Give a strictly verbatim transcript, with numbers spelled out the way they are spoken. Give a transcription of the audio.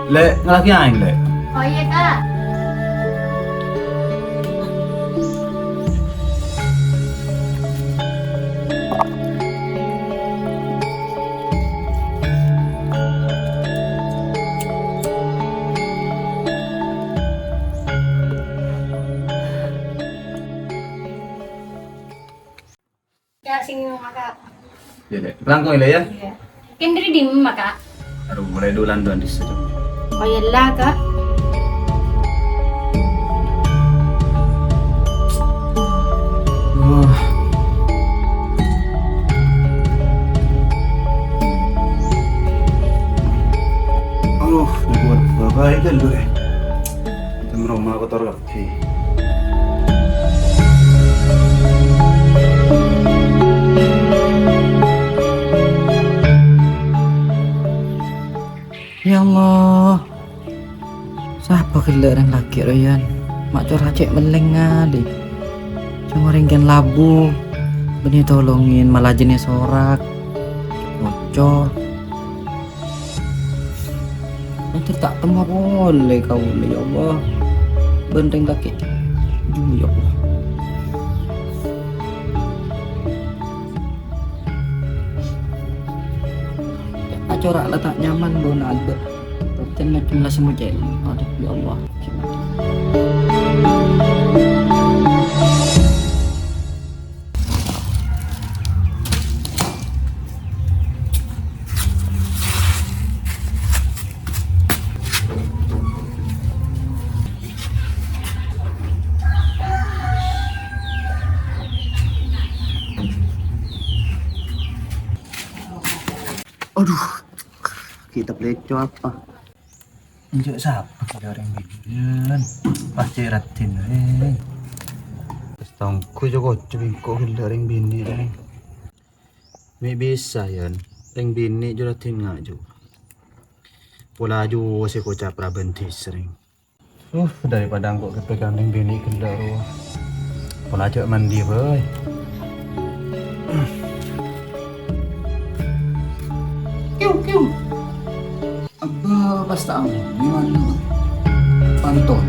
Lè', ngallaghi aèng, Lè'. Oh, iyâ, Kak. Kak, sini mama, Kak. Iyâ, Dek. Rangkong, Lè', yâ? Iyâ. Kendri di mama, Kak. Aduh, mulai duluan tuh, Andis. Oh, iyâ lah, Kak. Wah. Aduh, ini buat bapak itu dulu, eh. Tem rumah kotor, Kak. Ya Allah, sapa ghellâ' rèng lakè' rowa, Yan? Ma' cora' cè' mellèng ngalè. Coma rèng kèng labu, bânnè tolongin, mala jhâ' èsorak, bocor. Entar ta' temmo polè kaulâ, ya Allah. Bân rèng lakè' jhu, ya Allah. Acora' la ta' nyaman, bâuna abâ'. Bâdhân macem la sè mocèl. Aduh, ya Allah. Aduh, kitab lèco apa? Enjâ' sapa ghellâ' rèng binè'an? Pas cè' raddhin, eh. Pas tonggu jâ' koco bengko ghellâ' rèng binè', eh. Mè' bisa, Yan. Rèng binè' jâ' raddhin ngaju. Pola jâ' sè koca' prabân dhisrèng. Uh, daripada engko' kepèghâng rèng binè' ghellâ' rowa. Pola jâ' mandi, bâi. Kiu, kiu. Abâ, pas ta' angghuy, gimana? Pantun.